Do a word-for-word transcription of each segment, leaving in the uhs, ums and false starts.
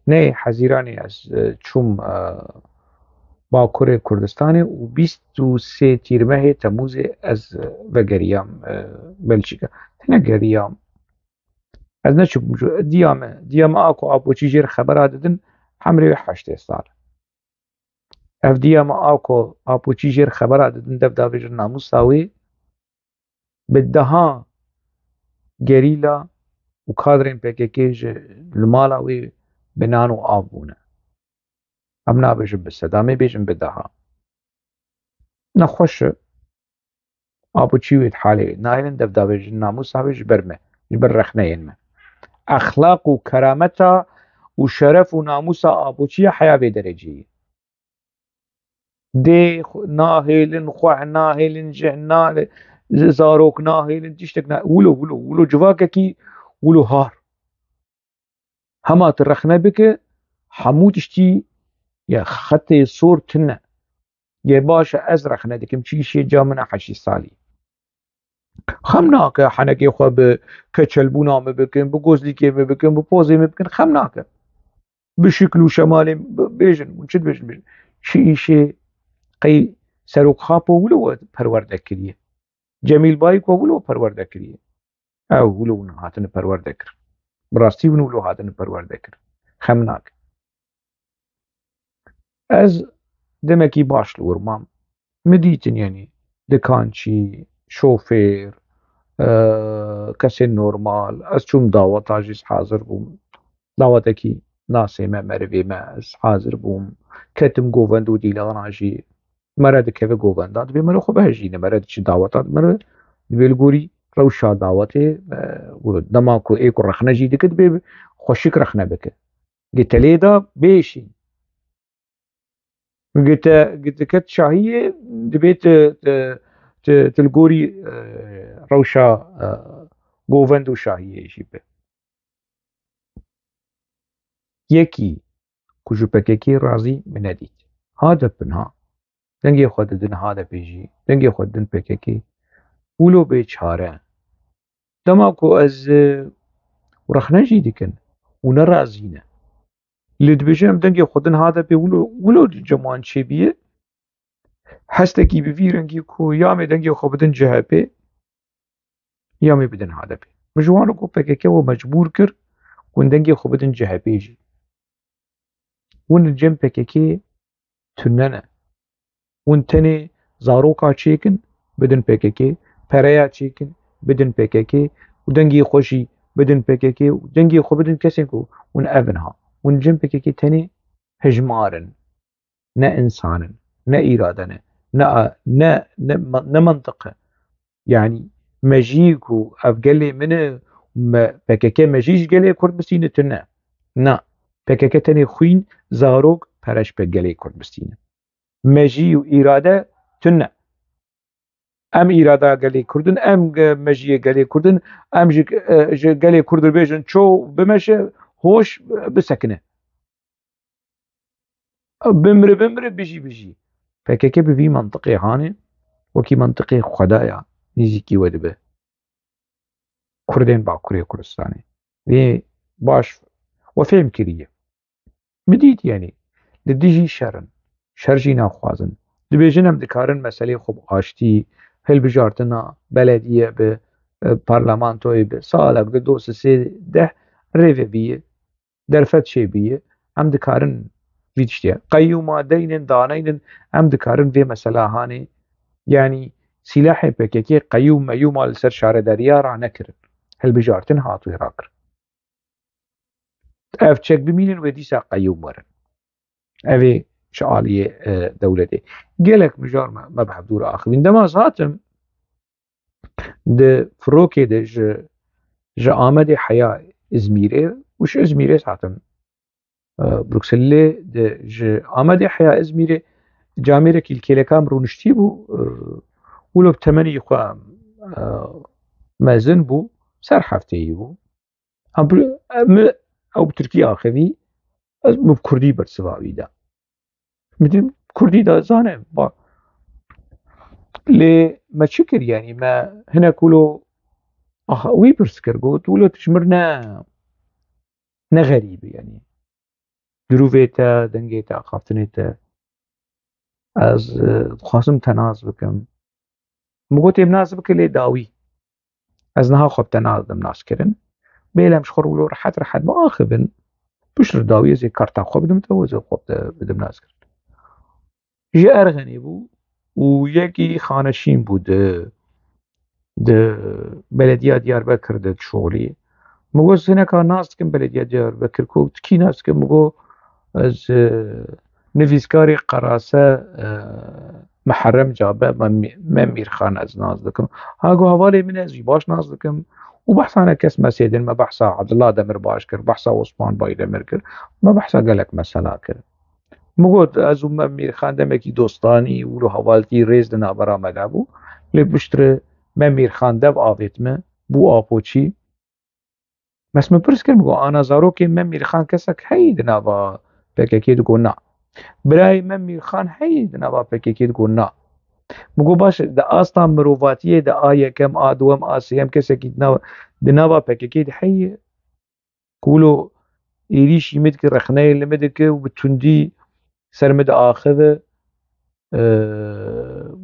Neyê Hezîranê ez, e, çûm, e, Bakurê Kurdistanê û bîst û sê Tîrmehê Temûzê ez, e, vegeriyam, e, Belçîka. Tine geriyam. Ez neçûbûm ji, diya me, diya me a ku Apoçî jêr xebera didin, hemrê wê heştê sal. Ev diya me a ku Apoçî jêr xebera didin, dev davêjin namûsa wê, bi deha gerîla û kadrên P K K ji li mala wê bi nan û av bûne. Em nabêjin bi sed, em ê bêjin bi deha. Nexweş e. Apoçî wê di halê wê nahêlin, dev davêjin namûsa wê ji ber me, ji ber rexneyên me. Exlaq û kerameta û şeref û namûsa Apoçiya heya vê dereceyê. Dê xwe nahêlin, xweh nahêlin, cih nahêlin, zarok nahêlin, tiştek na-, wilo, wilo, wilo civakekî, wilo har. Hema tu rexne bike, hemû tiştî ya xetê sor tune. Yê baş e, ez rexne dikim, çi îşê ca min e heştê salî. Xem nake henekê xwe bi keçelbûna min bikin, bi gozlîkê min bikin, bi pozê min bikin, xem nake. Bi şikl û şemalê min bi-, bêjin, hûn çi dibêjin bêjin. Çi îşê qey Serok Xapo wilo we perwerde kiriye. Cemîl Bayik we wilo perwerde kiriye. Ew wilo hûn hatine perwerde kir. Bi rastî hûn wilo hatine perwerde kir. Xem nake. Ez demekî baş li wir mam. Min dîtin, yanî dikançî, şofêr, e, kesên normal. Ez çûm daweta jî, ez hazir bûm. Dawetekî nasê me, merivê me, ez hazir bûm. Ketim govend û dîlana jî. Mere dikeve govenda, dibê mere xwe bihejîne, mere diçi daweta, mere dibê li gorî rewşa dawetê, e, û dema ku ê ku rexne jî dike, dibê xweşik rexne bike. Gi te lê da bêşîn. Gi te, gi te ket şahiyê, dibê tu, tu, tu, tu li gorî, e, rewşa, e, govend û şahiyê jî bi. Yekî ku ji P K K razî min nedît. HADEP'in ha. Dengê xwe didin HADEP'ê jî. Dengê xwe didin P K K. Wilo bê çare. Dema ku ez, e, rexne jî dikin û nerazî ne. Lê dibêjin em dengê xwe din HADEP'ê wilo, wilo cem wan çêbiye. Hestekî bi vî rengî ku ya mê dengê xwe bidin C H P, ya mê bidin HADEP'ê. Min ji wan re got P K K we mecbûr kir ku hûn dengê xwe bidin C H P'ê jî. Hûn li cem P K K tune ne. Hûn tenê zaroka çêkin, bidin P K K, pereya çêkin, bidin P K K û dengê xwe jî bidin P K K û dengê xwe bidin kesên ku hûn ev in ha. Hûn li cem P K K tenê hijmar in. Ne însan in, ne îrade ne, ne, ne, ne, ne mentiq e. Yanî mejiyê ku ev gelê min e, me, P K K mejî ji gelê Kurd bistîne tune. Na, P K K tenê xwîn, zarok, pere ji pe gelê Kurd bistîne. Mejî û îrade tune. Em îrada gelê Kurd in, em ge-, mejiyê gelê Kurd in, em ji, e, ji gelê Kurd re bêjin ço bimeşe, hoş bisekine. Bimre, bimre, bijî, bijî. P K K bi vî mentiqê hanê, wekî mentiqê Xwedaya nêzîkî we dibe. Kurdên Bakurê Kurdistanê. Vê baş we fêm kiriye. Min dît, yanî, li dijî şer in. Şer jî naxwazin. Dibêjin em dikarin meselê xwe bi aştî, hilbijartina belediye bi, e, parlamentoyê bi, salek, du, du, sê, sê, deh rê ve bîye. Derfet çêbûye, em dikarin vî tiştê. Qeyûma deynin, daneynin, em dikarin vê mesela hanê. Yanî sîlahê P K K qeyûm meyûma li ser şaredariya ranekirin. Hilbijartin hat wê rakirin. Ev çek bimînin wê dîsa qeyûm werin. Ev ê ji aliyê, e, dewletê. Gelek mijar me, me bi hevdû re axivîn. Dema ez hatim, di firokê de ji, ji Amedê heya Îzmîrê û ji Îzmîrê hatim, e, Brukselê, di, ji Amedê heya Îzmîrê camêrekî li kêleka min rûniştî bû, e, wilo bi temenî xwe, e, mezin bû, ser hefteyî bû. Em bi, em, ew bi tirkî axivî, ez min bi kurdî bersiva wî da. Min dî kurdî da zane, ba. Lê me çi kir, yanî me hinek wilo, aha, wî pirs kir, got, wilo tu ji mir ne, ne xerîb î, yanî. Dirûvê te, dengê te, axaftinê te. Ez, e, dixwazim te nas bikim. Min got, ê nas bike lê dawî. Ez niha xwe bi te nadim naskirin. Bêlem ji xwe rûlo rehet rehet biaxivin. Piştre dawî ez ê karta xwe bidim te û ez ê xwe bi te bidim naskirin. Ji Erxenê bû û yekî xaneşîn bû di, di belediya Diyarbekir de dişolî. Min got, hineka nas dikim belediya Diyarbekir, ku tu kî nas dikim? Min got, ez, e, nivîskarê Qerase, e, Miherrem Cabe, Mem-, Mem Mîrxan ez nas dikim. Ha, got, hevalê min e, ez jî baş nas dikim. Û behsa ne kes mesê din, me behsa Abdullah Demirbaş kir, behsa Osman Baydemir kir, me behsa gelek mesela kir. Min got, ez û Mem Mîrxan demekî dostanî û hevaltî rêz di navbera me de bû. Lê piştre Mem Mîrxan dev avêt me, bû apoçî. Bes min pirs kir, min got, ana zarokê Mem Mîrxan kesek heyî di nava P K K? Digot, na. Birayê Mem Mîrxan heyî di nava P K K? Digot, na. Min got, baş e, di asta mirovatiyê de a yekem, a duwem, a sêyem kesekî di nava, di nava P K K de heye? Ku wilo êrîşî min dike, rexneyê li min dike û bi tundî ser min diaxive, e,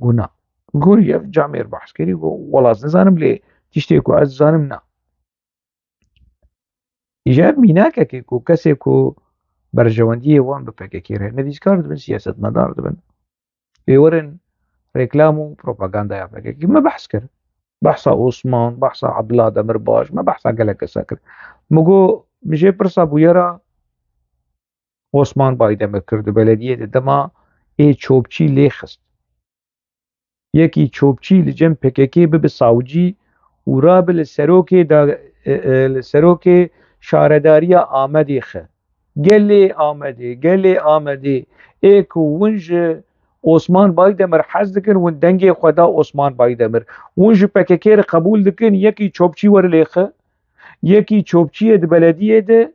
got, na. Gorî ev camêr behs kirî, got, wela ez nizanim, lê tiştê ku ez dizanim, na. Îja ev mînakekê ku kesê ku berjewendiyê wan bi P K K re, nivîskar dibin, siyasetmedar dibin. Ê werin reklam û propagandaya P K K. Me behs kir. Behsa Osman, behsa Abdullah Demirbaş, me behsa gelek kesa kir. Min got, min jê pirsa bûyera Osman Baydemir kir di belediyê de, dema ê çopçî lê xist. Yekî çopçî li cem P K K bibe sawcî û rabe li serokê da, e, e, li serokê şaredariya Amedê xe. Gelê Amedê, gelê Amedê, ê ku hûn ji Osman Baydemir hez dikin, hûn dengê xwe da Osman Baydemir. Hûn ji P K K re qebûl dikin, yekî çopçî were lê xe. Yekî çopçiyê di belediyê de,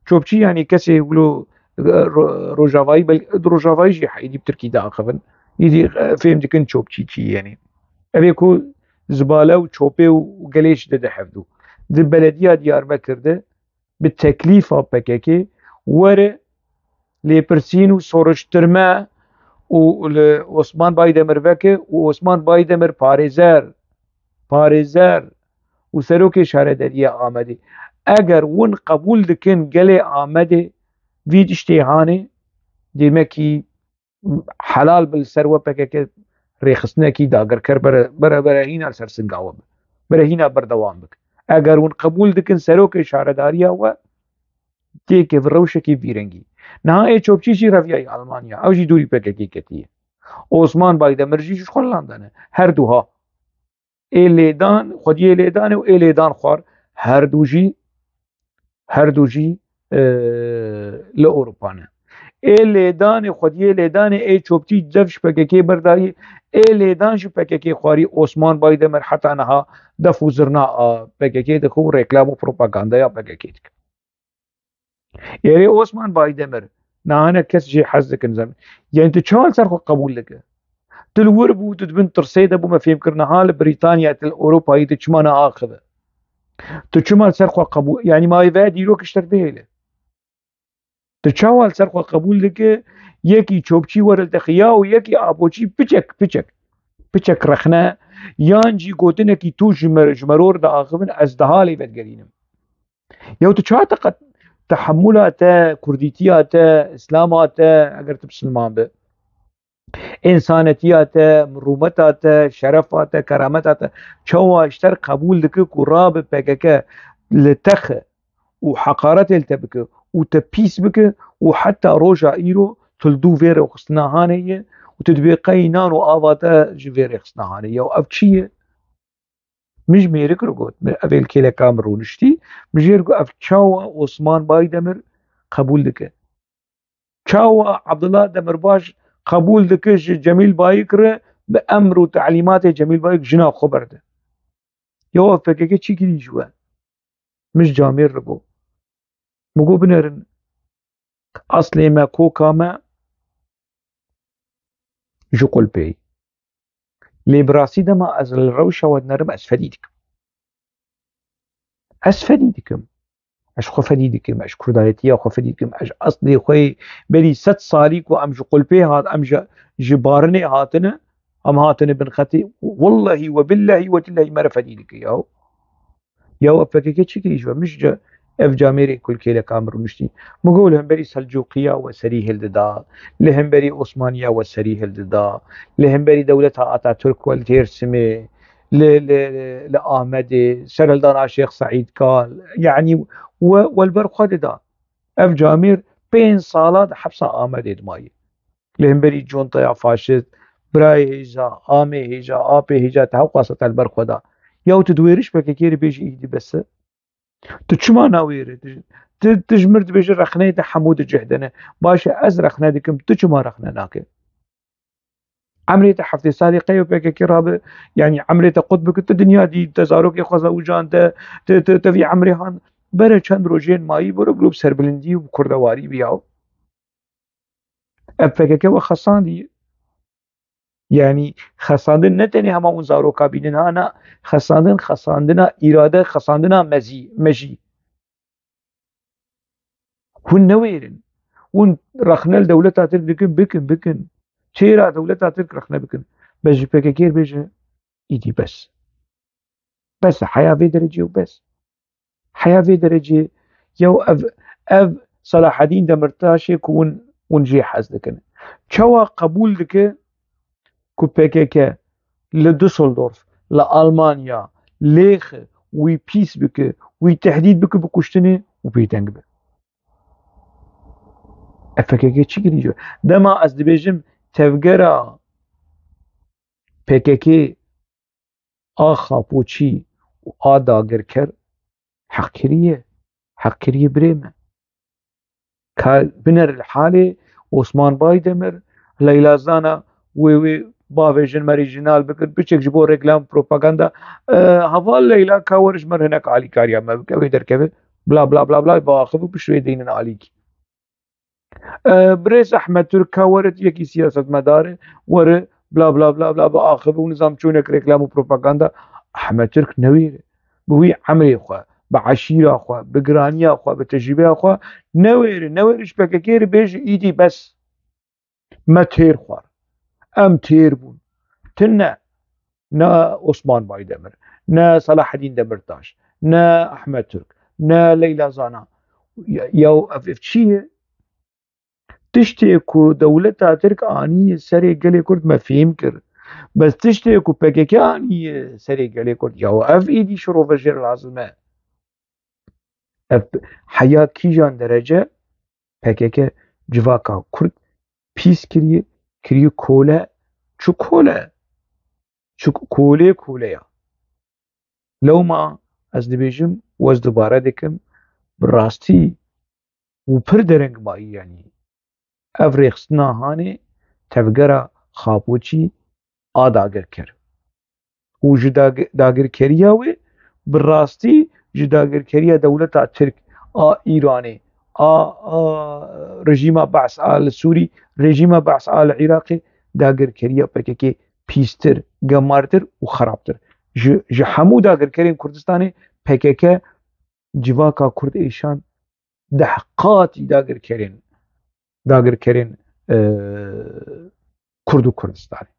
çopçî, yanî kesê wilo, e, ro-, rojavayî, bel-, di rojavayî jî heyî dî bi tirkî diaxivin. Îdî, e, fêm dikin çopçî çi ye, yanî. Ev ê ku zibale û çopê û gelê jî dide hevdû. Di belediya Diyarbekir de bi teklîfa P K K were lêpirsîn û soruştirme û li Osman Baydemir veke û Osman Baydemir parêzer, parêzer û serokê şaredariya Amedê. Eger hûn qebûl dikin gelê Amedê vî tiştê hanê, demekî helal bi li ser we P K K rêxistinekî dagirker bere, bere, bere hîna li ser singa we be. Bere hîna berdewam bike. Eger hûn qebûl dikin serokê şaredariya we, têke bi rewşekî vî rengî. Niha ê çopçî jî reviyayî Almanya. Ew jî dûrî P K K ketiye. Osman Baydemir jî ji Hollanda ne. Her du ha. Ê lêdan, xwediyê lêdanê û ê lêdan xwar, her du jî, her du jî, e, li Ewropa ne. Ê lêdanê, xwediyê lêdanê ê çopçî dev ji P K K berdayî, ê lêdan ji P K K xwarî. Osman Baydemir heta niha def û zirna a P K K dixwe û reklam û propagandaya P K K dike. Erê Osman Baydemir, niha ne kes jê hez dikin zem-, yanî tu çawa li ser xwe qebûl dike? Tu li wir bû, tu di bin tirsê de bû, me fêm kir, niha li Brîtanya, tu li Ewropayê, tu çima neaxive? Tu çima li ser xwe qebûl, yanî ma vê dîrok ji te bihêle? Tu çawa li ser xwe qebûl dike, yekî çopçî were li te xiya û yekî apoçî piçek, piçek, piçek rexne, yan jî gotinekî tu ji me, ji meror diaxivin, ez diha lê vedigerînim. Yew tu çawa te qet tehemula te, kurdîtiya te, îslama te, eger tu bisilman be, însanetiya te, mirûmeta te, şerefa te, kerameta te, çawa ji te re qebûl dike ku rabe P K K li te xe û heqaretê li te bike û te pîs bike û heta roja îro tu li dû vê rêxistina hanê ye û tu dibê qey nan û ava te ji vê rêxistina hanê ye û ev çi ye? Min ji mêrik re got, min ev ê li kêleka min rûniştî, min jê re got, ev çawa Osman Baydemir qebûl dike? Çawa Abdullah Demirbaş qebûl dike ji Cemîl Bayik re bi emr û telîmatê Cemîl Bayik jina xwe berde? Ya ev P K K çi kirî ji we? Min ji camêr re got. Min got, binerin, eslê me, koka me ji qulpê ye. Lê bi rastî dema ez li rewşa we dinerim, ez fedî dikim. Ez fedî dikim. Ez xwe fedî dikim, ez kurdayetiya xwe fedî dikim, ez eslê xwe yê berî sed salî ku em ji qulpê hat, em ji, ji barinê hatine, em hatine bin xetê. Wellehî we billehî we tillehî me re fedî dike ya. Ya ev P K K çi kirî ji we? Min ji ca-, ev camêrê kulkêleka min rûniştî. Min got li hemberî Selcûqiya we serî hildida, li hemberî Osmaniya we serî hildida, li hemberî dewleta Atatürk we li Dêrsimê, li, li, li Amedê, serhildana Şêx Seîd Kal, yanî we, we li ber xwe dida. Ev camêr pênc sala di hepsa Amedê dimayî. Li hemberî contaya faşist, birayê hêja, amê hêja, apê hêja, te hewqasa te li ber xwe da. Ya tu diwêrî ji P K K re bêjî îdî bes e? Tu çima nawêrî? Tu, tu, tu ji mir dibêjî rexneyê te hemû di cih de ne. Baş e, ez rexne dikim, tu çima rexne nake? Emrê te heftê salî qey P K K rabe, yanî emrê te qut bike, tu dinya dî, te zarokê xwe zewicand, te, te, te, te vî emrê han. Bere çend rojên mayî biro, biro bi serbilindî û bi kurdewarî biyaw. Ev P K K we xesandî. Yanî xesandin ne tenê hema hûn zaroka bînin, ha, na, xesandin, xesandina îrade, xesandina mezî, mejî. Hûn newêrin. Hûn rexne li dewleta Tirk dikin, bikin, bikin. Çêra dewleta Tirk rexne bikin. Bes ji P K K re bêje, îdî bes. Bes e, heya vê derecê û bes. Heya vê derecê ya ev, ev Selahedîn Demirtaşê ku hûn, hûn jê hez dikin. Çawa qebûl dike ku P K K li Düsseldorf, li Almanya, lêxe, wî pîs bike, wî tehdît bike bi kuştinê û bêdeng be? Ev P K K çi kirî ji? Dema ez dibêjim tevgera P K K a xapoçî û a dagirker heq kiriye, heq kiriye birê me. Ka biner li halê Osman Baydemir, Leyla Zana, wê, wê bavêjin me rîjînal bikir, biçek ji bo reklam, propaganda. E, heval Leyla, ka were ji me re hinek alîkariya me bike, wê derkeve, bla, bla, bla, bla, biaxivin û pişt wê deynin alîkî. E, birêz Ehmed Türk, ka were yekî siyasetmedar e, were, bla, bla, bla, bla, biaxivin û nizam çûnek reklam û propaganda. Ehmed Türk newêre. Bi wî emrê xwe, bi eşîra xwe, bi giraniya xwe, bi tecrûbeya xwe newêre, newêre ji P K K re bêje îdî bes. Me têr xwar. Em têr bûn. Tune, ne Osman Baydemir, ne Selahedîn Demirtaş, ne Ehmed Türk, ne Leyla Zana. Ya, ya ev, ev çi ye? Tiştê ku dewleta Tirk aniye serê gelê Kurd me fêm kir. Bes tiştê ku P K K aniye serê gelê Kurd, ya ev êdî şirove jê re lazim e. Ev heya kîjan derece P K K civaka Kurd pîs kiriye, kiriye kole, çi kole? Çi kolê koleya. Lewma ez dibêjim û ez dubare dikim, bi rastî û pir dereng mayî, yanî ev rêxistina hanê tevgera xapoçî a dagirker û ji dag-, dagirkeriya wê bi rastî ji dagirkeriya dewleta Tirk, a Îranê, a, a rejîma Be's a li Sûrî, rejîma Be's a li Iraqê, dagirkeriya P K K pîstir, gemartir û xerabtir. Ji, ji hemû dagirkerên Kurdistanê P K K civaka Kurd êşand deh qatî dagirkerên, dagirkerên, e, Kurd û Kurdistanê.